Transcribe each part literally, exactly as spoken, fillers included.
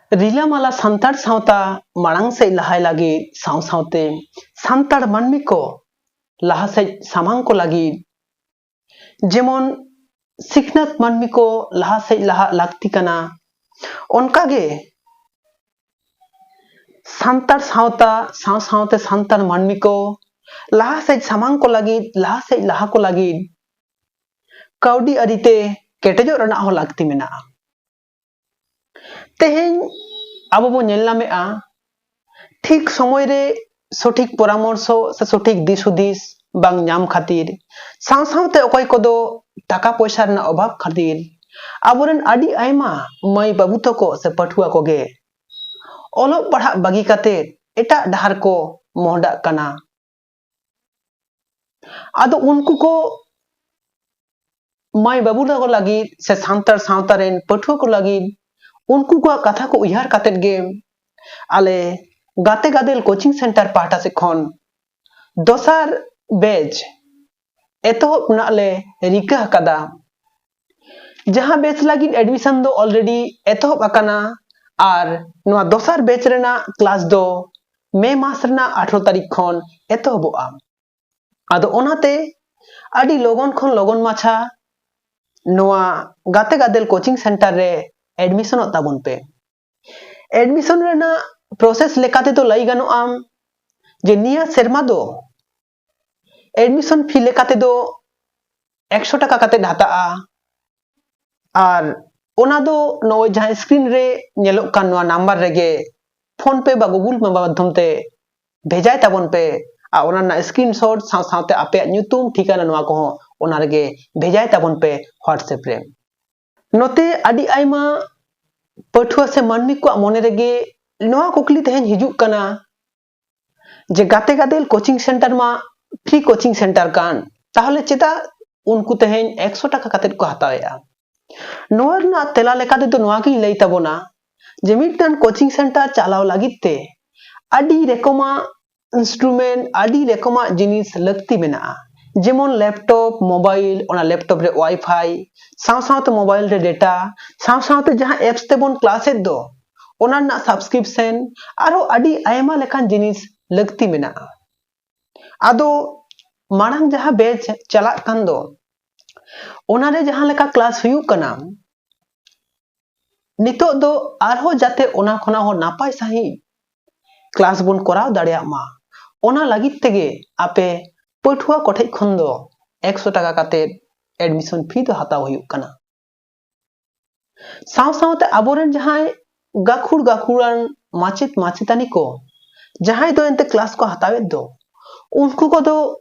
ᱨᱤᱞᱟᱹᱢᱟᱞᱟ ᱥᱟᱱᱛᱟᱲ ᱥᱟᱶᱛᱟ ᱢᱟᱲᱟᱝ ᱥᱮᱫ ᱞᱟᱦᱟᱭ ᱞᱟᱹᱜᱤᱫ ᱥᱟᱶ ᱥᱟᱶᱛᱮ ᱥᱟᱱᱛᱟᱲ ᱢᱟᱹᱱᱢᱤ ᱠᱚ ᱞᱟᱦᱟ ᱥᱮᱫ ᱥᱟᱢᱟᱝ ᱠᱚ ᱞᱟᱹᱜᱤᱫ ᱡᱮᱢᱚᱱ ᱥᱤᱠᱷᱱᱟᱹᱛ ᱢᱟᱹᱱᱢᱤ ᱠᱚ ᱞᱟᱦᱟ ᱥᱮᱫ ᱞᱟᱦᱟᱜ ᱞᱟᱹᱠᱛᱤ ᱠᱟᱱᱟ, ᱚᱱᱠᱟᱜᱮ ᱥᱟᱱᱛᱟᱲ ᱥᱟᱶᱛᱟ ᱥᱟᱶ ᱥᱟᱶᱛᱮ ᱥᱟᱱᱛᱟᱲ ᱢᱟᱹᱱᱢᱤ ᱠᱚ ᱞᱟᱦᱟ ᱥᱮᱫ ᱥᱟᱢᱟᱝ ᱠᱚ ᱞᱟᱹᱜᱤᱫ, ᱞᱟᱦᱟ ᱥᱮᱫ ᱞᱟᱦᱟ ᱠᱚ ᱞᱟᱹᱜᱤᱫ ᱠᱟᱹᱣᱰᱤ ᱟᱹᱨᱤᱛᱮ ᱠᱮᱴᱮᱡᱚᱜ ᱨᱮᱱᱟᱜ ᱦᱚᱸ ᱞᱟᱹᱠᱛᱤ ᱢᱮᱱᱟᱜᱼᱟ᱾ ᱛᱮᱦᱮᱧ ᱟᱵᱚ ᱵᱚᱱ ᱧᱮᱞ ᱧᱟᱢᱮᱜᱼᱟ, ᱴᱷᱤᱠ ᱥᱚᱢᱚᱭ ᱨᱮ ᱥᱚᱴᱷᱤᱠ ᱯᱚᱨᱟᱢᱚᱨᱥᱚ ᱥᱮ ᱥᱚᱴᱷᱤᱠ ᱫᱤᱥ ᱦᱩᱫᱤᱥ ᱵᱟᱝ ᱧᱟᱢ ᱠᱷᱟᱹᱛᱤᱨ, ᱥᱟᱶ ᱥᱟᱶᱛᱮ ᱚᱠᱚᱭ ᱠᱚᱫᱚ ᱴᱟᱠᱟ ᱯᱚᱭᱥᱟ ᱨᱮᱱᱟᱜ ᱚᱵᱷᱟᱵ ᱠᱷᱟᱹᱛᱤᱨ, ᱟᱵᱚᱨᱮᱱ ᱟᱹᱰᱤ ᱟᱭᱢᱟ ᱢᱟᱹᱭ ᱵᱟᱹᱵᱩ ᱛᱟᱠᱚ ᱥᱮ ᱯᱟᱹᱴᱷᱩᱣᱟᱹ ᱠᱚᱜᱮ ᱚᱞᱚᱜ ᱯᱟᱲᱦᱟᱜ ᱵᱟᱹᱜᱤ ᱠᱟᱛᱮ ᱮᱴᱟᱜ ᱰᱟᱦᱟᱨ ᱠᱚ ᱢᱚᱦᱰᱟᱜ ᱠᱟᱱᱟ᱾ ᱟᱫᱚ ᱩᱱᱠᱩ ᱠᱚ ᱢᱟᱹᱭ ᱵᱟᱹᱵᱩ ᱛᱟᱠᱚ ᱞᱟᱹᱜᱤᱫ ᱥᱮ ᱥᱟᱱᱛᱟᱲ ᱥᱟᱶᱛᱟ ᱨᱮᱱ ᱯᱟᱹᱴᱷᱩᱣᱟᱹ ᱠᱚ ᱞᱟᱹᱜᱤᱫ ᱩᱱᱠᱩ ᱠᱚᱣᱟᱜ ᱠᱟᱛᱷᱟ ᱠᱚ ᱩᱭᱦᱟᱹᱨ ᱠᱟᱛᱮᱫ ᱜᱮ ᱟᱞᱮ ᱜᱟᱛᱮ ᱜᱟᱫᱮᱞ ᱠᱳᱪᱤᱝ ᱥᱮᱱᱴᱟᱨ ᱯᱟᱦᱴᱟ ᱥᱮᱫ ᱠᱷᱚᱱ ᱫᱚᱥᱟᱨ ᱵᱮᱪ ᱮᱛᱚᱦᱚᱵ ᱨᱮᱱᱟᱜ ᱞᱮ ᱨᱤᱠᱟᱹ ᱟᱠᱟᱫᱟ᱾ ᱡᱟᱦᱟᱸ ᱵᱮᱪ ᱞᱟᱹᱜᱤᱫ ᱮᱰᱢᱤᱥᱚᱱ ᱫᱚ ᱚᱞᱨᱮᱰᱤ ᱮᱛᱚᱦᱚᱵ ᱟᱠᱟᱱᱟ ᱟᱨ ᱱᱚᱣᱟ ᱫᱚᱥᱟᱨ ᱵᱮᱪ ᱨᱮᱱᱟᱜ ᱠᱞᱟᱥ ᱫᱚ ᱢᱮ ᱢᱟᱥ ᱨᱮᱱᱟᱜ ᱟᱴᱷᱨᱚ ᱛᱟᱹᱨᱤᱠᱷ ᱠᱷᱚᱱ ᱮᱛᱚᱦᱚᱵᱚᱜᱼᱟ᱾ ᱟᱫᱚ ᱚᱱᱟᱛᱮ ᱟᱹᱰᱤ ᱞᱚᱜᱚᱱ ᱠᱷᱚᱱ ᱞᱚᱜᱚᱱ ᱢᱟᱪᱷᱟ ᱱᱚᱣᱟ ᱜᱟᱛᱮ ᱜᱟᱫᱮᱞ ᱠᱳᱪᱤᱝ ᱥᱮᱱᱴᱟᱨ ᱨᱮ ᱮᱰᱢᱤᱥᱚᱱᱚᱜ ᱛᱟᱵᱚᱱ ᱯᱮ᱾ ᱮᱰᱢᱤᱥᱚᱱ ᱨᱮᱱᱟᱜ ᱯᱨᱚᱥᱮᱥ ᱞᱮᱠᱟᱛᱮ ᱫᱚ ᱞᱟᱹᱭ ᱜᱟᱱᱚᱜᱼᱟ ᱡᱮ ᱱᱤᱭᱟᱹ ᱥᱮᱨᱢᱟ ᱫᱚ ᱮᱰᱢᱤᱥᱚᱱ ᱯᱷᱤ ᱞᱮᱠᱟᱛᱮ ᱫᱚ ᱮᱠᱥᱚ ᱴᱟᱠᱟ ᱠᱟᱛᱮᱫ ᱦᱟᱛᱟᱜᱼᱟ᱾ ᱟᱨ ᱚᱱᱟ ᱫᱚ ᱱᱚᱜᱼᱚᱭ ᱡᱟᱦᱟᱸ ᱥᱠᱨᱤᱱ ᱨᱮ ᱧᱮᱞᱚᱜ ᱠᱟᱱ ᱱᱚᱣᱟ ᱱᱟᱢᱵᱟᱨ ᱨᱮᱜᱮ ᱯᱷᱳᱱ ᱯᱮ ᱵᱟ ᱜᱩᱜᱩᱞ ᱯᱮ ᱢᱟᱫᱽᱫᱷᱚᱢ ᱛᱮ ᱵᱷᱮᱡᱟᱭ ᱛᱟᱵᱚᱱ ᱯᱮ᱾ ᱟᱨ ᱚᱱᱟ ᱨᱮᱱᱟᱜ ᱥᱠᱨᱤᱱᱥᱚᱴ ᱥᱟᱶ ᱥᱟᱶᱛᱮ ᱟᱯᱮᱭᱟᱜ ᱧᱩᱛᱩᱢ, ᱴᱷᱤᱠᱟᱹᱱᱟ, ᱱᱚᱣᱟ ᱠᱚᱦᱚᱸ ᱚᱱᱟ ᱨᱮᱜᱮ ᱵᱷᱮᱡᱟᱭ ᱛᱟᱵᱚᱱ ᱯᱮ WhatsApp ᱨᱮ᱾ ᱱᱚᱛᱮ ᱟᱹᱰᱤ ᱟᱭᱢᱟ ᱯᱟᱹᱴᱷᱩᱣᱟᱹ ᱥᱮ ᱢᱟᱹᱱᱢᱤ ᱠᱚᱣᱟᱜ ᱢᱚᱱᱮ ᱨᱮᱜᱮ ᱱᱚᱣᱟ ᱠᱩᱠᱞᱤ ᱛᱮᱦᱮᱧ ᱦᱤᱡᱩᱜ ᱠᱟᱱᱟ ᱡᱮ ᱜᱟᱛᱮ ᱜᱟᱫᱮᱞ ᱠᱳᱪᱤᱝ ᱥᱮᱱᱴᱟᱨ ᱢᱟ ᱯᱷᱨᱤ ᱠᱳᱪᱤᱝ ᱥᱮᱱᱴᱟᱨ ᱠᱟᱱ, ᱛᱟᱦᱚᱞᱮ ᱪᱮᱫᱟᱜ ᱩᱱᱠᱩ ᱛᱮᱦᱮᱧ ᱮᱠᱥᱚ ᱴᱟᱠᱟ ᱠᱟᱛᱮᱫ ᱠᱚ ᱦᱟᱛᱟᱣᱮᱫᱼᱟ? ᱱᱚᱣᱟ ᱨᱮᱱᱟᱜ ᱛᱮᱞᱟ ᱞᱮᱠᱟ ᱛᱮᱫᱚ ᱱᱚᱣᱟ ᱜᱤᱧ ᱞᱟᱹᱭ ᱛᱟᱵᱚᱱᱟ ᱡᱮ ᱢᱤᱫᱴᱟᱝ ᱠᱳᱪᱤᱝ ᱥᱮᱱᱴᱟᱨ ᱪᱟᱞᱟᱣ ᱞᱟᱹᱜᱤᱫ ᱛᱮ ᱟᱹᱰᱤ ᱨᱚᱠᱚᱢᱟᱜ ᱤᱱᱥᱴᱨᱩᱢᱮᱱᱴ, ᱟᱹᱰᱤ ᱨᱚᱠᱚᱢᱟᱜ ᱡᱤᱱᱤᱥ ᱞᱟᱹᱠᱛᱤ ᱢᱮᱱᱟᱜᱼᱟ, ᱡᱮᱢᱚᱱ ᱞᱮᱯᱴᱚᱯ, ᱢᱳᱵᱟᱭᱤᱞ, ᱚᱱᱟ ᱞᱮᱯᱴᱚᱯ ᱨᱮ ᱣᱟᱭᱯᱷᱟᱭ, ᱥᱟᱶ ᱥᱟᱶᱛᱮ ᱢᱳᱵᱟᱭᱤᱞ ᱨᱮ ᱰᱮᱴᱟ, ᱥᱟᱶ ᱥᱟᱶᱛᱮ ᱡᱟᱦᱟᱸ ᱮᱯᱥ ᱛᱮᱵᱚᱱ ᱠᱞᱟᱥᱮᱫ ᱫᱚ, ᱚᱱᱟ ᱨᱮᱱᱟᱜ ᱥᱟᱵᱥᱠᱨᱤᱯᱥᱮᱱ, ᱟᱨᱦᱚᱸ ᱟᱹᱰᱤ ᱟᱭᱢᱟ ᱞᱮᱠᱟᱱ ᱡᱤᱱᱤᱥ ᱞᱟᱹᱠᱛᱤ ᱢᱮᱱᱟᱜᱼᱟ᱾ ᱟᱫᱚ ᱢᱟᱲᱟᱝ ᱡᱟᱦᱟᱸ ᱵᱮᱪ ᱪᱟᱞᱟᱜ ᱠᱟᱱ ᱫᱚ, ᱚᱱᱟᱨᱮ ᱡᱟᱦᱟᱸ ᱞᱮᱠᱟ ᱠᱞᱟᱥ ᱦᱩᱭᱩᱜ ᱠᱟᱱᱟ, ᱱᱤᱛᱚᱜ ᱫᱚ ᱟᱨᱦᱚᱸ ᱡᱟᱛᱮ ᱚᱱᱟ ᱠᱷᱚᱱᱟᱜ ᱦᱚᱸ ᱱᱟᱯᱟᱭ ᱥᱟᱺᱦᱤᱡ ᱠᱞᱟᱥ ᱵᱚᱱ ᱠᱚᱨᱟᱣ ᱫᱟᱲᱮᱭᱟᱜ ᱢᱟ, ᱚᱱᱟ ᱞᱟᱹᱜᱤᱫ ᱛᱮᱜᱮ ᱟᱯᱮ ᱯᱟᱹᱴᱷᱩᱣᱟᱹ ᱠᱚᱴᱷᱮᱡ ᱠᱷᱚᱱ ᱫᱚ ᱮᱠᱥᱚ ᱴᱟᱠᱟ ᱠᱟᱛᱮ ᱮᱰᱢᱤᱥᱚᱱ ᱯᱷᱤ ᱫᱚ ᱦᱟᱛᱟᱣ ᱦᱩᱭᱩᱜ ᱠᱟᱱᱟ᱾ ᱥᱟᱶ ᱥᱟᱶᱛᱮ ᱟᱵᱚᱨᱮᱱ ᱡᱟᱦᱟᱸᱭ ᱜᱟᱹᱠᱷᱩᱲ ᱜᱟᱹᱠᱷᱩᱲᱟᱱ ᱢᱟᱪᱮᱫ ᱢᱟᱪᱮᱛᱟᱹᱱᱤ ᱠᱚ, ᱡᱟᱦᱟᱸᱭ ᱫᱚ ᱮᱱᱛᱮ ᱠᱞᱟᱥ ᱠᱚ ᱦᱟᱛᱟᱣᱮᱫ ᱫᱚ, ᱩᱱᱠᱩ ᱠᱚᱫᱚ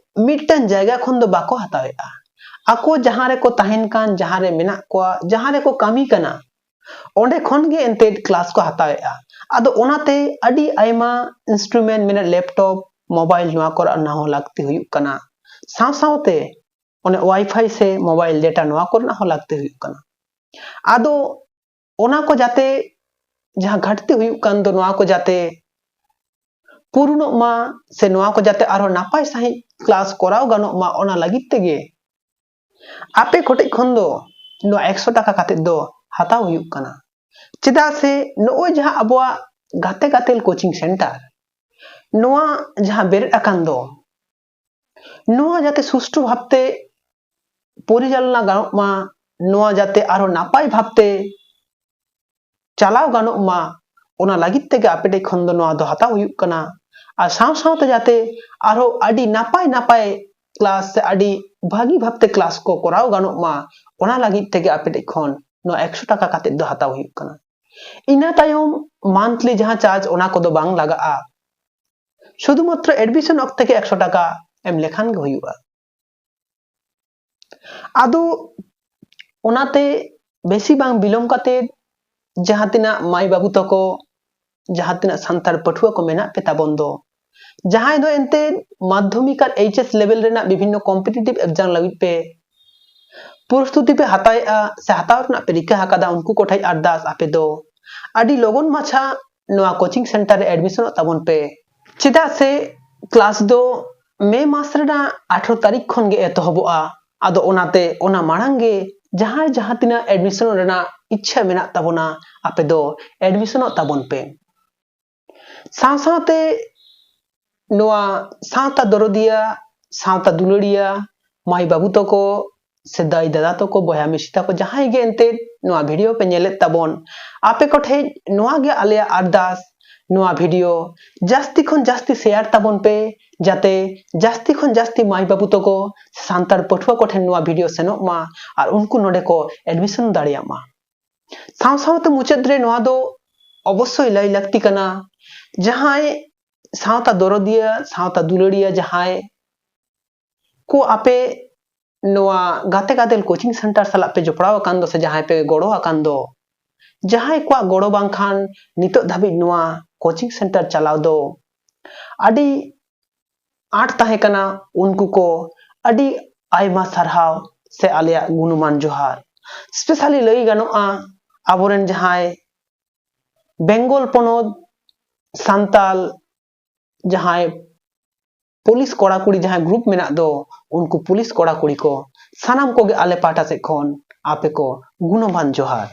ᱢᱤᱫᱴᱟᱝ ᱡᱟᱭᱜᱟ ᱠᱷᱚᱱ ᱫᱚ ᱵᱟᱠᱚ ᱦᱟᱛᱟᱣᱮᱫᱼᱟ᱾ ᱟᱠᱚ ᱡᱟᱦᱟᱸ ᱨᱮᱠᱚ ᱛᱟᱦᱮᱱ ᱠᱟᱱ, ᱡᱟᱦᱟᱸ ᱨᱮ ᱢᱮᱱᱟᱜ ᱠᱚᱣᱟ, ᱡᱟᱦᱟᱸ ᱨᱮᱠᱚ ᱠᱟᱹᱢᱤ ᱠᱟᱱᱟ, ᱚᱸᱰᱮ ᱠᱷᱚᱱ ᱜᱮ ᱮᱱᱛᱮᱫ ᱠᱞᱟᱥ ᱠᱚ ᱦᱟᱛᱟᱣᱮᱫᱼᱟ᱾ ᱟᱫᱚ ᱚᱱᱟᱛᱮ ᱟᱹᱰᱤ ᱟᱭᱢᱟ ᱤᱱᱥᱴᱨᱩᱢᱮᱱᱴ ᱢᱮᱱᱟᱜ, ᱞᱮᱯᱴᱚᱯ, ᱢᱳᱵᱟᱭᱤᱞ, ᱱᱚᱣᱟ ᱠᱚᱨᱮ ᱚᱱᱟ ᱦᱚᱸ ᱞᱟᱹᱠᱛᱤ ᱦᱩᱭᱩᱜ ᱠᱟᱱᱟ᱾ ᱥᱟᱶ ᱥᱟᱶᱛᱮ ᱚᱱᱮ ᱣᱟᱭᱯᱷᱟᱭ ᱥᱮ ᱢᱳᱵᱟᱭᱤᱞ ᱰᱮᱴᱟ, ᱱᱚᱣᱟ ᱠᱚᱨᱮᱱᱟᱜ ᱦᱚᱸ ᱞᱟᱹᱠᱛᱤ ᱦᱩᱭᱩᱜ ᱠᱟᱱᱟ᱾ ᱟᱫᱚ ᱚᱱᱟ ᱠᱚ ᱡᱟᱛᱮ, ᱡᱟᱦᱟᱸ ᱜᱷᱟᱴᱛᱤ ᱦᱩᱭᱩᱜ ᱠᱟᱱ ᱫᱚ, ᱱᱚᱣᱟ ᱠᱚ ᱡᱟᱛᱮ ᱯᱩᱨᱩᱱᱚᱜ ᱢᱟ ᱥᱮ ᱱᱚᱣᱟ ᱠᱚ ᱡᱟᱛᱮ ᱟᱨᱦᱚᱸ ᱱᱟᱯᱟᱭ ᱥᱟᱺᱦᱤᱡ ᱠᱞᱟᱥ ᱠᱚᱨᱟᱣ ᱜᱟᱱᱚᱜ ᱢᱟ, ᱚᱱᱟ ᱞᱟᱹᱜᱤᱫ ᱛᱮᱜᱮ ᱟᱯᱮ ᱠᱚᱴᱷᱮᱡ ᱠᱷᱚᱱ ᱫᱚ ᱱᱚᱣᱟ ᱮᱠᱥᱚ ᱴᱟᱠᱟ ᱠᱟᱛᱮᱫ ᱫᱚ ᱦᱟᱛᱟᱣ ᱦᱩᱭᱩᱜ ᱠᱟᱱᱟ᱾ ᱪᱮᱫᱟᱜ ᱥᱮ ᱱᱚᱜᱼᱚᱭ ᱡᱟᱦᱟᱸ ᱟᱵᱚᱣᱟᱜ ᱜᱟᱛᱮ ᱜᱟᱛᱮᱞ ᱠᱳᱪᱤᱝ ᱥᱮᱱᱴᱟᱨ, ᱱᱚᱣᱟ ᱡᱟᱦᱟᱸ ᱵᱮᱨᱮᱫ ᱟᱠᱟᱱ ᱫᱚ, ᱱᱚᱣᱟ ᱡᱟᱛᱮ ᱥᱩᱥᱴᱷᱩ ᱵᱷᱟᱵᱽᱛᱮ ᱯᱚᱨᱤᱪᱟᱞᱚᱱᱟ ᱜᱟᱱᱚᱜ ᱢᱟ, ᱱᱚᱣᱟ ᱡᱟᱛᱮ ᱟᱨᱦᱚᱸ ᱱᱟᱯᱟᱭ ᱵᱷᱟᱵᱽᱛᱮ ᱪᱟᱞᱟᱣ ᱜᱟᱱᱚᱜ ᱢᱟ, ᱚᱱᱟ ᱞᱟᱹᱜᱤᱫ ᱛᱮᱜᱮ ᱟᱯᱮ ᱴᱷᱮᱡ ᱠᱷᱚᱱ ᱫᱚ ᱱᱚᱣᱟ ᱫᱚ ᱦᱟᱛᱟᱣ ᱦᱩᱭᱩᱜ ᱠᱟᱱᱟ᱾ ᱟᱨ ᱥᱟᱶ ᱥᱟᱶᱛᱮ ᱡᱟᱛᱮ ᱟᱨᱦᱚᱸ ᱟᱹᱰᱤ ᱱᱟᱯᱟᱭ ᱱᱟᱯᱟᱭ ᱠᱞᱟᱥ ᱥᱮ ᱟᱹᱰᱤ ᱵᱷᱟᱹᱜᱤ ᱵᱷᱟᱵᱽᱛᱮ ᱠᱞᱟᱥ ᱠᱚ ᱠᱚᱨᱟᱣ ᱜᱟᱱᱚᱜ ᱢᱟ, ᱚᱱᱟ ᱞᱟᱹᱜᱤᱫ ᱛᱮᱜᱮ ᱟᱯᱮ ᱴᱷᱮᱡ ᱠᱷᱚᱱ ᱱᱚᱣᱟ ᱮᱠᱥᱚ ᱴᱟᱠᱟ ᱠᱟᱛᱮᱫ ᱫᱚ ᱦᱟᱛᱟᱣ ᱦᱩᱭᱩᱜ ᱠᱟᱱᱟ᱾ ᱤᱱᱟᱹ ᱛᱟᱭᱚᱢ ᱢᱟᱱᱛᱷᱞᱤ ᱡᱟᱦᱟᱸ ᱪᱟᱨᱡᱽ, ᱚᱱᱟ ᱠᱚᱫᱚ ᱵᱟᱝ ᱞᱟᱜᱟᱜᱼᱟ᱾ ᱥᱩᱫᱷᱩ ᱢᱟᱛᱨᱚ ᱮᱰᱢᱤᱥᱚᱱ ᱚᱠᱛᱮ ᱜᱮ ᱮᱠᱥᱚ ᱴᱟᱠᱟ ᱮᱢ ᱞᱮᱠᱷᱟᱱ ᱜᱮ ᱦᱩᱭᱩᱜᱼᱟ᱾ ᱟᱫᱚ ᱚᱱᱟᱛᱮ ᱵᱮᱥᱤ ᱵᱟᱝ ᱵᱤᱞᱚᱢ ᱠᱟᱛᱮ, ᱡᱟᱦᱟᱸ ᱛᱤᱱᱟᱹᱜ ᱢᱟᱹᱭ ᱵᱟᱹᱵᱩ ᱛᱟᱠᱚ, ᱡᱟᱦᱟᱸ ᱛᱤᱱᱟᱹᱜ ᱥᱟᱱᱛᱟᱲ ᱯᱟᱹᱴᱷᱩᱣᱟᱹ ᱠᱚ ᱢᱮᱱᱟᱜ ᱯᱮ ᱛᱟᱵᱚᱱ ᱫᱚ, ᱡᱟᱦᱟᱸᱭ ᱫᱚ ᱮᱱᱛᱮ ᱢᱟᱫᱽᱫᱷᱚᱢᱤᱠ ᱟᱨ ᱮᱭᱤᱪ ᱮᱥ ᱞᱮᱵᱮᱞ ᱨᱮᱱᱟᱜ ᱵᱤᱵᱷᱤᱱᱱᱚ ᱠᱚᱢᱯᱤᱴᱤᱴᱤᱵᱷ ᱮᱠᱡᱟᱢ ᱞᱟᱹᱜᱤᱫ ᱯᱮ ᱯᱨᱚᱥᱛᱩᱛᱤ ᱯᱮ ᱦᱟᱛᱟᱣᱮᱫᱼᱟ ᱥᱮ ᱦᱟᱛᱟᱣ ᱨᱮᱱᱟᱜ ᱯᱮ ᱨᱤᱠᱟᱹ ᱟᱠᱟᱫᱟ, ᱩᱱᱠᱩ ᱠᱚᱴᱷᱮᱱ ᱟᱨᱫᱟᱥ, ᱟᱯᱮ ᱫᱚ ᱟᱹᱰᱤ ᱞᱚᱜᱚᱱ ᱢᱟᱪᱷᱟ ᱱᱚᱣᱟ ᱠᱳᱪᱤᱝ ᱥᱮᱱᱴᱟᱨ ᱨᱮ ᱮᱰᱢᱤᱥᱚᱱᱚᱜ ᱛᱟᱵᱚᱱ ᱯᱮ᱾ ᱪᱮᱫᱟᱜ ᱥᱮ ᱠᱞᱟᱥ ᱫᱚ ᱢᱮ ᱢᱟᱥ ᱨᱮᱱᱟᱜ ᱟᱴᱷᱨᱚ ᱛᱟᱹᱨᱤᱠᱷ ᱠᱷᱚᱱ ᱜᱮ ᱮᱛᱚᱦᱚᱵᱚᱜᱼᱟ᱾ ᱟᱫᱚ ᱚᱱᱟᱛᱮ ᱚᱱᱟ ᱢᱟᱲᱟᱝ ᱜᱮ ᱡᱟᱦᱟᱸᱭ ᱡᱟᱦᱟᱸ ᱛᱤᱱᱟᱹᱜ admission ᱨᱮᱱᱟᱜ ᱤᱪᱪᱷᱟᱹ ᱢᱮᱱᱟᱜ ᱛᱟᱵᱚᱱᱟ, ᱟᱯᱮ ᱫᱚ admissionᱚᱜ ᱛᱟᱵᱚᱱ ᱯᱮ᱾ ᱥᱟᱶ ᱥᱟᱶᱛᱮ ᱱᱚᱣᱟ ᱥᱟᱶᱛᱟ ᱫᱚᱨᱚᱫᱤᱭᱟ, ᱥᱟᱶᱛᱟ ᱫᱩᱞᱟᱹᱲᱤᱭᱟ ᱢᱟᱹᱭ ᱵᱟᱹᱵᱩ ᱛᱟᱠᱚ ᱥᱮ ᱫᱟᱹᱭ ᱫᱟᱫᱟ ᱛᱟᱠᱚ, ᱵᱚᱭᱦᱟ ᱢᱤᱥᱤ ᱛᱟᱠᱚ, ᱡᱟᱦᱟᱸᱭ ᱜᱮ ᱮᱱᱛᱮᱫ ᱱᱚᱣᱟ video ᱯᱮ ᱧᱮᱞᱮᱫ ᱛᱟᱵᱚᱱ, ᱟᱯᱮ ᱠᱚᱴᱷᱮᱡ ᱱᱚᱣᱟ ᱜᱮ ᱟᱞᱮᱭᱟᱜ ᱟᱨᱫᱟᱥ, ᱱᱚᱣᱟ video ᱡᱟᱹᱥᱛᱤ ᱠᱷᱚᱱ ᱡᱟᱹᱥᱛᱤ share ᱛᱟᱵᱚᱱ ᱯᱮ, ᱡᱟᱛᱮ ᱡᱟᱹᱥᱛᱤ ᱠᱷᱚᱱ ᱡᱟᱹᱥᱛᱤ ᱢᱟᱹᱭ ᱵᱟᱹᱵᱩ ᱛᱟᱠᱚ ᱥᱟᱱᱛᱟᱲ ᱯᱟᱹᱴᱷᱩᱣᱟᱹ ᱠᱚᱴᱷᱮᱱ ᱱᱚᱣᱟ video ᱥᱮᱱᱚᱜ ᱢᱟ ᱟᱨ ᱩᱱᱠᱩ ᱱᱚᱰᱮ ᱠᱚ admission ᱫᱟᱲᱮᱭᱟᱜ ᱢᱟ᱾ ᱥᱟᱶ ᱥᱟᱶᱛᱮ ᱢᱩᱪᱟᱹᱫ ᱨᱮ ᱱᱚᱣᱟ ᱫᱚ ᱚᱵᱚᱥᱥᱳᱭ ᱞᱟᱹᱭ ᱞᱟᱹᱠᱛᱤ ᱠᱟᱱᱟ, ᱡᱟᱦᱟᱸᱭ ᱥᱟᱶᱛᱟ ᱫᱚᱨᱚᱫᱤᱭᱟᱹ, ᱥᱟᱶᱛᱟ ᱫᱩᱞᱟᱹᱲᱤᱭᱟᱹ ᱡᱟᱦᱟᱸᱭ ᱠᱚ ᱟᱯᱮ ᱱᱚᱣᱟ ᱜᱟᱛᱮ ᱜᱟᱫᱮᱞ coaching center ᱥᱟᱞᱟᱜ ᱯᱮ ᱡᱚᱯᱲᱟᱣ ᱟᱠᱟᱱ ᱫᱚ ᱥᱮ ᱡᱟᱦᱟᱸᱭ ᱯᱮ ᱜᱚᱲᱚ ᱟᱠᱟᱱ ᱫᱚ, ᱡᱟᱦᱟᱸᱭ ᱠᱚᱣᱟᱜ ᱜᱚᱲᱚ ᱵᱟᱝᱠᱷᱟᱱ ᱱᱤᱛᱚᱜ ᱫᱷᱟᱹᱵᱤᱡ ᱱᱚᱣᱟ coaching center ᱪᱟᱞᱟᱣ ᱫᱚ ᱟᱹᱰᱤ ᱟᱸᱴ ᱛᱟᱦᱮᱸ ᱠᱟᱱᱟ, ᱩᱱᱠᱩ ᱠᱚ ᱟᱹᱰᱤ ᱟᱭᱢᱟ ᱥᱟᱨᱦᱟᱣ ᱥᱮ ᱟᱞᱮᱭᱟᱜ ᱜᱩᱱᱢᱟᱱ ᱡᱚᱦᱟᱨ᱾ Specially ᱞᱟᱹᱭ ᱜᱟᱱᱚᱜᱼᱟ, ᱟᱵᱚᱨᱮᱱ ᱡᱟᱦᱟᱸᱭ ᱵᱮᱝᱜᱚᱞ ᱯᱚᱱᱚᱛ ᱥᱟᱱᱛᱟᱞ ᱡᱟᱦᱟᱸᱭ ᱯᱩᱞᱤᱥ ᱠᱚᱲᱟ ᱠᱩᱲᱤ ᱡᱟᱦᱟᱸᱭ group ᱢᱮᱱᱟᱜ ᱫᱚ, ᱩᱱᱠᱩ ᱯᱩᱞᱤᱥ ᱠᱚᱲᱟ ᱠᱩᱲᱤ ᱠᱚ ᱥᱟᱱᱟᱢ ᱠᱚᱜᱮ ᱟᱞᱮ ᱯᱟᱦᱴᱟ ᱥᱮᱫ ᱠᱷᱚᱱ ᱟᱯᱮ ᱠᱚ ᱜᱩᱱᱢᱟᱱ ᱡᱚᱦᱟᱨ᱾